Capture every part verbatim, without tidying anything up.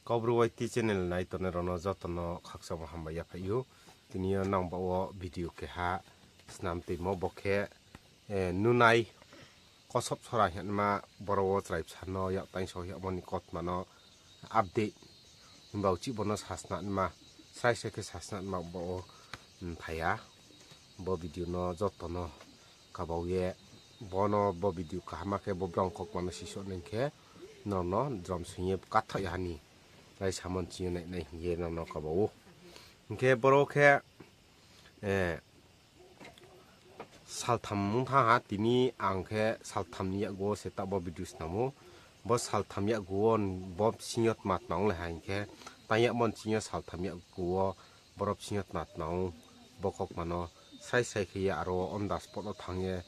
Kaubru Y T channel nai tongnai rao no joto no khakchangmo hambai yaphai ou. Tini yo nang baoh wo video keha snam toimo bo khe, eh, nunai Kosop Sora hingma boro wo chrai bsa no yak taingso yagmo ni kautma no update. Himba uchih bo no sasna nma, srai srai khe sasna nma bo wo, mm, phai ya. Bo video no joto no kabau ye, bo no bo video kaham khe bo brao kautma no sisoh nai khe, nrao no drom sing ye kathaoh ya ha ni. Raisa mon ching yo nai nai hing ye nrao no kabau ou. Hing khe boro khe, eh, saltham ong thanng ha, tini ang khe saltham ni yakgu wo se taoh bo video snam ou. Bo saltham yakgu wo bo bsing yo tma tma ong le ha hing khe, tang yagmo ni bsing yo saltham yakgu wo boro bsing yo tma tma ong, bo kautma no srai srai khe ye aro on the spot wo thanng ye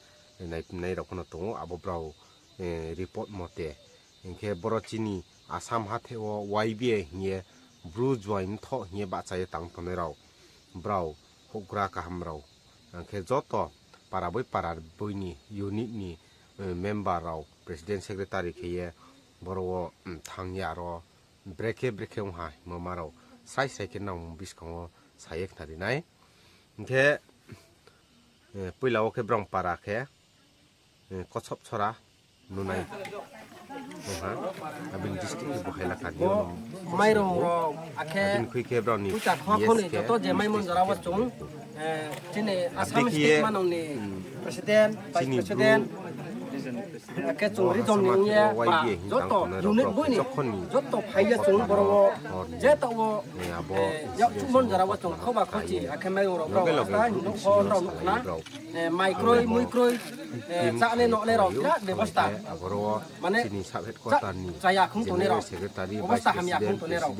nai, nai rao pho no tong ou, abo brao, eh, report mote. Hing khe boro chini Assam hathe wo Y B A hing ye Bru juaing mthoh hing ye bahcha ye tang tongnai rao, brao houhgra kaham rao, ang khe joto para boi para boi ni unit ni, eh, member rao, president secretary khe ye boro wo, mm, thanng ye aro brekhe brekhe ong ha hingmo ma rao srai srai khe nang buskang wo sa ye khnari nai. Hing khe, eh, poila wo khe brao para khe, eh, Kosop Sora nunai. Ong ha, abini district khe bo Hailakandi yo nung. Mairung rao, akhe abini khui khe brao ni pucha khokho ni joto je maimon jora wo chung, eh, chini Assam state manang ni president, vice president, akhe chung region ni ong ye ba joto unit boi ni joto phai ye chung boro wo je taoh wo, eh, yak chumon jora wo chung khoba khochi, akhe mairung rao brao hasta hing nuh pho rao nuh khna, eh, mai kroi, mui kroi, eh, chánai nohnai rao birat bebosta. Mane chini sub headquarter ni chaya khung tongnai rao, obostha hamya khung tongnai rao.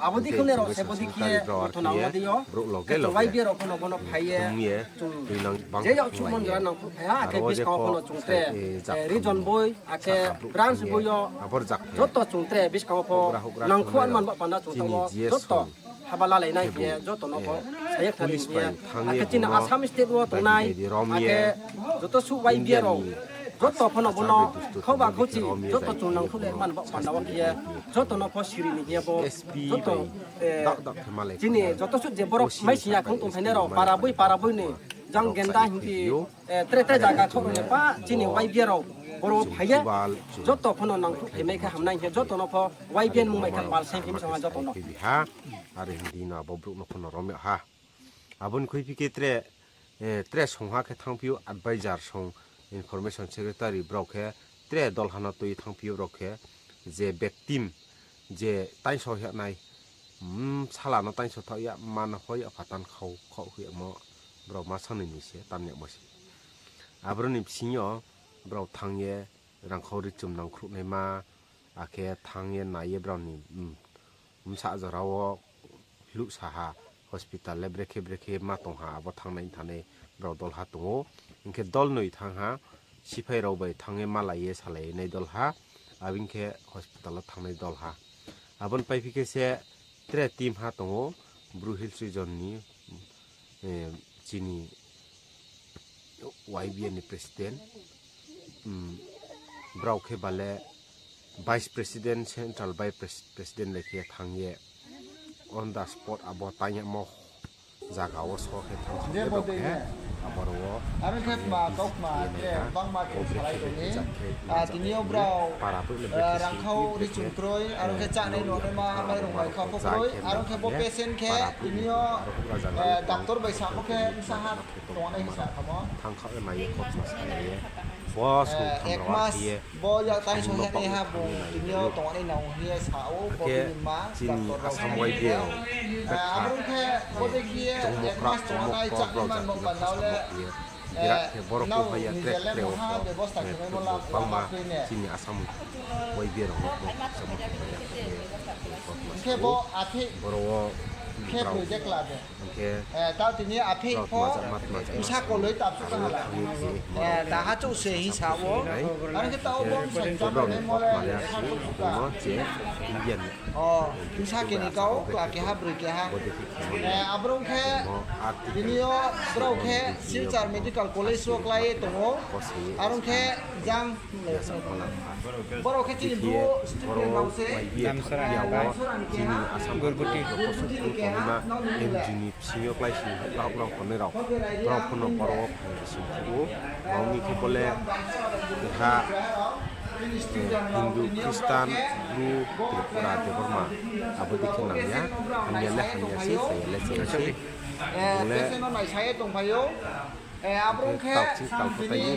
Abo dei khung nai rao se bo dei khe, thona wo dei yo, Y B A rao pho no bo no phai ye, chung je yak chumon jora nangkhruh phai ha, akhe buskang wo pho no chung tre, eh, region boi, akhe branch boi yo, joto chung tre buskang wo pho nangkhruh anman ba panda chung taoh wo joto haba lalai nai hing ye joto no pho sa ye khnari hing ye. Akhe chini Assam state wo tongnai, akhe joto suh Y B A rao, joto pho no bo no khoba khochi, joto chung nangkhruh le man ba panda wo khe ye, joto no pho siri ni hing ye bo, joto, eh, chini joto suh je borok maising ya khung tongphainai rao, para boi para boi ni, jang genda hing di, eh, tre tre zaga khoro ye ba chini Y B A rao boro phai ye, joto pho no nangkhruh phaimai khe hamnai hing ye, joto no pho Y B A ni mung bai khe pal se phim song ha joto no. Are hing di no abo brouh no pho no rom yag ha. Abo ni khuiphi khe tre, eh, tre songha khe thanngphi ou advisor song, information secretary brao khe tre dolha no tui thanngphi ou brao khe je victim, je taingso yag nai, mm, sala no taingso thaoh ya, mma no hoih ya, phatan khau khaoh hoih yagmo, brao ma sangnoi ni se tam yagmo se. Aboro ni bsing yo brao thanng ye rangkhau ri chum nangkhruhnaima, akhe thanng ye nai ye brao ni, mm, bsa jora wo hluhsa ha, hospital le brekhe brekhe ma tong ha, abo thanngnai thanngnai brao dolha tong ou. Hing khe dolnoi thanng ha, siphai rao bai thanng ye malai ye salai nai dolha, abo hing khe hospital wo thanngnai dolha. Abo ni paiphi khe se tre team ha tong ou, Bru Hills Region ni, eh, chini Y B A ni president, mm, brao khe ba le vice president, central vice pres-, president lai khe thanng ye on the spot abo taing yagmo zaga wo so khe thanng ye brao khe, aboro wo aro khe tma kautma khe bangma khe salai tong ni, tini yo brao para brouh le brekhe rangkhau ri chum kroi, aro khe chánai nonaima mairung bai kha pho kroi, aro khe bo patient khe tini yo doctor bai samo khe bsa ha tongnai hing sa khamo. Thanng kha nai ye kautma salai ye. Bo song tham rao khe ye bo yak taingso hing nai ha bo tini yo tongnai nang hing ye sa ou, bo bini ma chini Assam Y B A rao. Abo khe bo dei khe ye chongmo krak, chongmo krak brao jati no pho sammo khe ye. Birat khe borok pho phai ya, tre tre wo pho, eh, bangma chini Assam Y B A rao no pho sammo khe phai ya khe ye, eh, kautma sa ou. Boro wo Khe broi de kla de. Hing khe, eh, tao tini aphi brao pho, tma ja, ma tma ja, bsa koloi tapsu tang hala. Eh, ta ha chouh se hing sa wo. Are khe tao bo bsa tma mo le, je Indian. O, bsa keni kau, kla keha, broi keha. Eh, abrao khe, tini yo brao khe Silchar Medical College wo klái ye tong ou. Are ong khe jang Brao khe chini Bru student rao se. Chini Assam Gurguti kosok khe tongnai ma M G ni bsing yo klái sing brao, brao tongnai rao. Brao pho no boro wo phaing sing khe ou. Brao ni khe bo le keha, eh, Hindu, Christian, Bru, Tripura, Debbarma. Abo dei khe nang ya. Hamya le hamya se, chaya le chaya se. Eh, bung le patient no naisa ye tongphai ou. Eh, abrao khe tini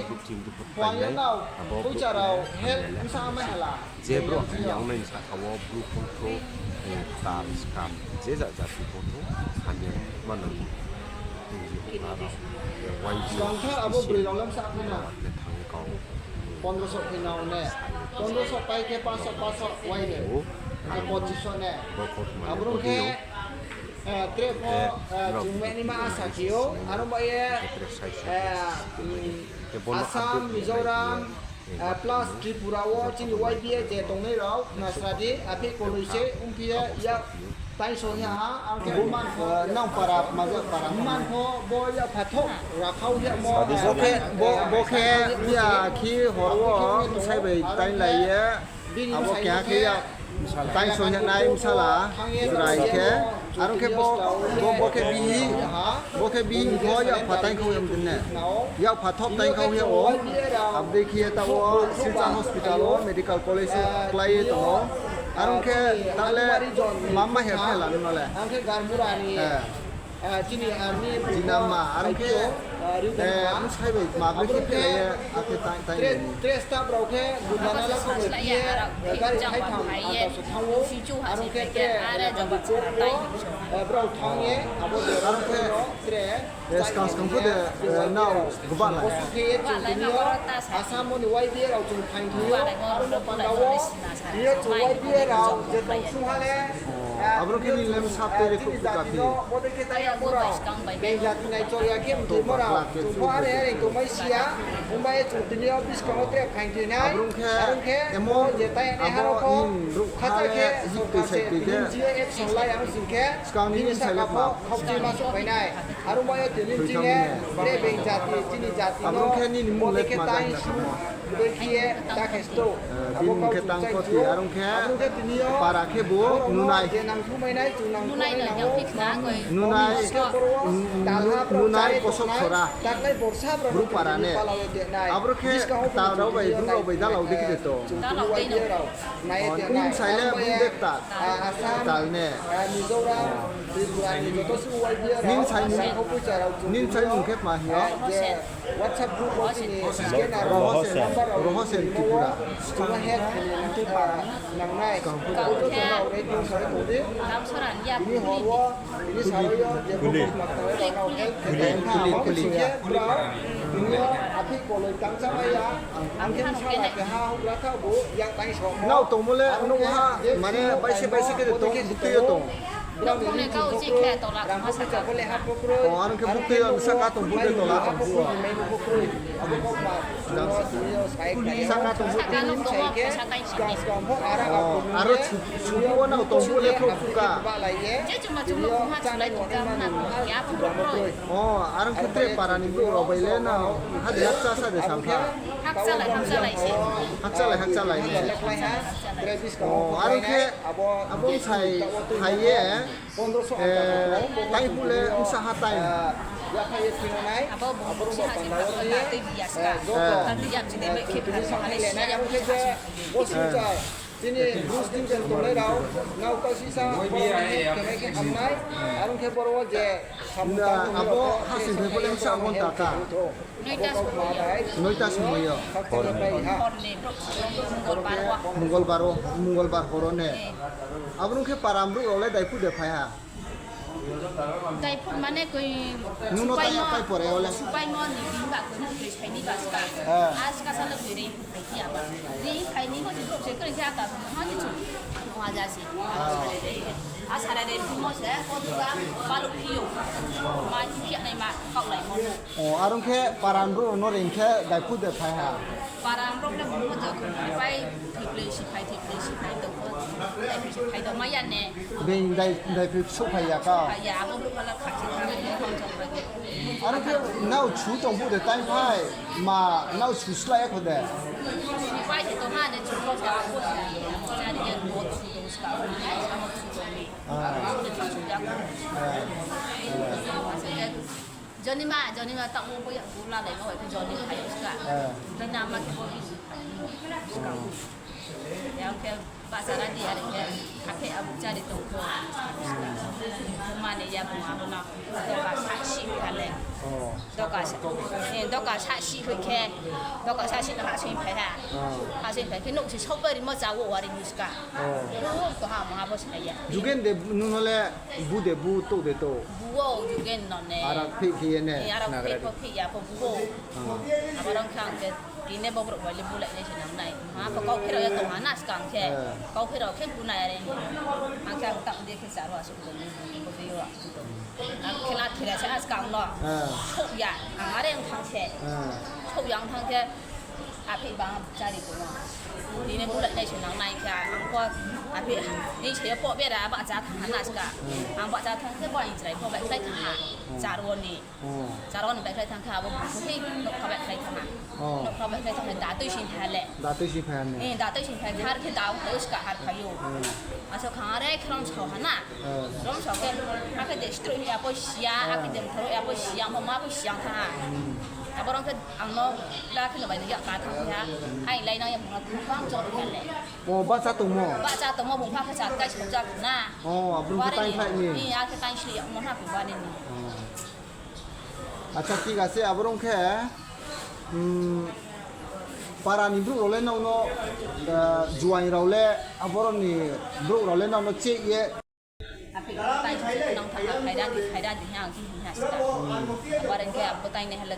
phuaing ye nao, poicha rao health bsa mai hala. Je brouh hamya ong nai ni sahka wo Bru pho thou, eh, tal, skam, je ja jati pho thou, hamya ma nang. Skang khe abo broi rao le bsa khe na. Pondroso khe nao ne. Pondroso pai khe paso, paso wai ne. Khe pochiso ne. Abrao khe Eh, tre pho, eh, chung mani ma asa khe ou, aro ba ye, eh, Assam, Mizoram, eh, plus Tripura wo chini Y B A je tongnai rao, khna sra di, aphi koloi se, ongphi ye, yak taingsong ya ha, ang khe man pho, nang para, maja para, man pho, bo yak phathouh, rakhau ya mo, bo khe, bo, bo khe, ya khi hor wo, bsai bai tainglai ye, abo keha khe yak taingsong ya nai bsala, chrai khe, aro khe bo, bo, bo khe bihih, bo khe bihih pho yakpha taingkhou ya mdin ne. Yakpha thop taingkhou ya ou, abo dei khe ye taoh wo Silchar hospital wo medical college wo klái ye tong ou. Aro khe taoh le mama he phe la nung no le. Jinama, aro khe, eh, bsai bai ma bre khe phe ye, akhe tai, tai. Tre staff rao khe, gundana la khe, gari thaitham, ata se thanng ou, aro khe tre, eh, brao thanng ye, abo de, aro khe, tre, eh, skang skang pho de, eh, nao gba lai. Khe ye chung tini yo, Assam ni Y B A rao chung phaing thing yo, aro no panda wo, ye chung Y B A rao, je tong sung ha le, Aboro khe nini le bsa tei ri khuh khuh ka phi. Beng jati nai chol ya khe mthoi mo rao. Chung pho are are tongmai si ya. Ongba ye chung tini yo buskang wo tre phaing thoi nai. Aboro khe emo je tai nai ha rao pho. Khacha khe sorkar se tini G F S lai ang sing khe. Skang nini bsa le pho khaukchima souhphai nai. Aro ba ye tini chini tre beng jati, chini jati no. Aboro khe nini mung le khe tma jati na? Bini mung khe Tangkhoti, aro khe para khe bo Nunai. Nunai, Nunai Kosok Sora. Bru para ne. Aboro khe tal rao bai, bru rao bai dalau dei khe de tong. Nini bsai le bung de kta, tal ne. Nini bsai mung khe tma hing yo? WhatsApp group wo chini scanner Rohosen, Rohosen Tripura. Skang phu. Kuli, kuli, kuli. Nrao tongmo le nouh ha, mane baise baise khe de tong, buktui yo tong. Nouh tong le kau chih khe tola tong ha saka. O, aro khe buktui yo saka tong, buktui tola tong phuh wo. Saka tong phuh. Saka nouh tong wo, saka. O, aro chu, chu phuh wo nrao tong phuh le khrouh phuh ka. Je chuma chung nouh tong ha, chulai tong ka, na tong ya phuh kroi. O, aro khe tre para ni brouh rao bai le nrao hadi hakcha sa de sampha. Hakchalai, hakchalai se. Hakchalai, hakchalai. O, aro khe abo bsai phai ye, eh, tai phuh le bsa ha tai. Abo bung bsa ha se pha tui biya ska. Tui biya chini bai khe pha tui biya ska. Chini Bru student tongnai rao, nrao kausisa, khe nai khe hamnai, aro khe boro wo je, abo ha sing khe bo le bsa abo ta ka. Noita somoi yo. Noita somoi yo. Hor ni. Hor ni, brouh, Mongolbar wo. Mongolbar wo, Mongolbar hor wo ne. Eh. Abo nung khe para brouh rao le daiphuh de phai ha? Daiphuh mane koi. Nung no supai tanya mo, pai pore wo le. Supai mo ni bini ba koi no tui phai ni ba ska. Eh. A ska sa le tui ri phai ni aba. Ri phai ni mo si brouh se koi khe aka mo ha ni chu. Mo ha ja si. Ah. Asara de bumo se, koduga, baluh phiyo. Ma phiya nai ma, kaulai mo. O, are ong khe para ni brouh no reing khe daiphuh de phai ha. Para ni brouh le bumo je khum phai, thipli si phai, thipli si phai, tong pho, daiphuh si phai, tong ma ya ne. Being dai, daiphuh souhphai ya kau. Phai ya, abo brouh phala khakchi thang ni, khom chong phai. Are khe nrao chu tong phuh de time phai, ma nrao chu slái ya kho de. Phai se tong ha ne, chu ko sa, ko sa, sa ni ye, ko chu tong ska, ai, sa mo chu tong ni. Ah. Chu de chu chu ya ko. Ah. Ah. Joni ma, Joni ma, tak mo ko ya, ko la le, no, Joni phai ska. Ah. Di na ma ke bo bi. Ska. Ya, khe, bahcha ra di, are khe, akhe abo chari tong pho. Mane ya bung abo no, doka sa si kha le. Oh. Doka sa, eh, doka sa si hoi khe, doka sa si no ha sing phai ha. Oh. Ha sing phai khe, nouh si sop bai rimo cha wo wari ni ska. Oh. Nouh to ha mo abo sa ya. Jugen de nung no le, bu de bu, to de to. Bu wo Jugen no ne. Arak phi khe ye ne. Eh, arak phi pho phi ya pho bu wo. Oh. Abo rong khang khe. Tini bo brouh bai le bulai nai se nang nai. Ha, pho kau pherao ya tong ha na skang khe. Eh. Kau pherao khe bunai are ni. Ang khe ang tang de khe charo asuh tong ni, bo de yo asuh tong. Ang khe la thira se a skang no. Eh. Souh ya, ang are ang thang khe. Eh. Souh ya ang thang khe. Aphi bang chari tong. Tini bulai nai se nang nai khe, ang pho aphi, ni se yo pho bera bahcha thang ha na skang. Eh. Ang bahcha thang khe bo ang chrai pho bai khlai thang ha. Eh. Charo ni. Oh. Charo ni bai khlai thang khe abo bung khe nokha bai khlai thang ha. Oh. Nokha bai khlai thang khe datui sing phai le. Datui sing phai ne. Eh, datui sing phai thar khe dao khe uska har phai ou. Hmm. Aso khang are khe rom sao ha na. Hmm. Rom sao khe, akhe de stru ya pho siya, akhe de mtharo ya pho siya, mo ma pho siya thang ha. Hmm. Abo rong khe ang no la khe no bai ni ya ka thang ha. Hmm. Ai lai nang ya bung ha bung bang chor khe le. Oh, bahcha tongmo? Bahcha tongmo bung pha khe sa kai sao ja na. Oh, abo bung khe tain khlai ni. Ni, akhe tain sli ya mo ha bung bani ni. Oh. Acha, thik ase, abo rong khe, um, para ni brouh rao le nrao no, ah, juaing rao le, abo rao ni brouh rao le nrao no cheh ye. Aphi, tai se nang thang ha, khaira di, khaira di, ha, ang khe hing ha sita. Abo reng khe abo tai nai ha le,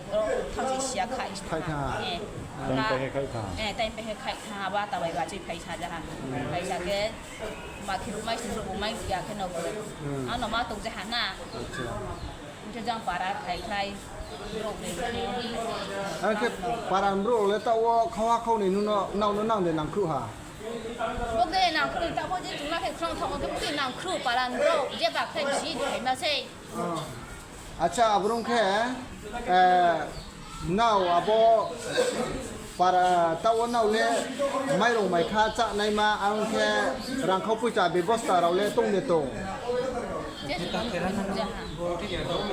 thang se siya khai. Khai thang ha. Eh. Time pe he khai thang. Eh, time pe he khai thang, abo ata bai ba chi phai sa ja ha. Phai sa khe, ma khe ruh mai sing ruh mai ya khe no. Hmm. Ano ma tong ja ha na. Acha. Hing khe jang para khai khai, brouh ni. Ang khe para ni brouh le taoh wo khauha khaunoi nung no, nrao no nang de nangkhruh ha? Bo khe nangkhruh, taoh bo je chung na khe khrang thang khe bo khe nangkhruh para ni brouh, je ba khe si phaima sei. Oh. Acha, abo rong khe, eh, nrao abo para taoh wo nrao le mairong mai kha chá naima, ang khe rangkhau poicha bebosta rao le tong de tong? Je chung nang khe ja ha.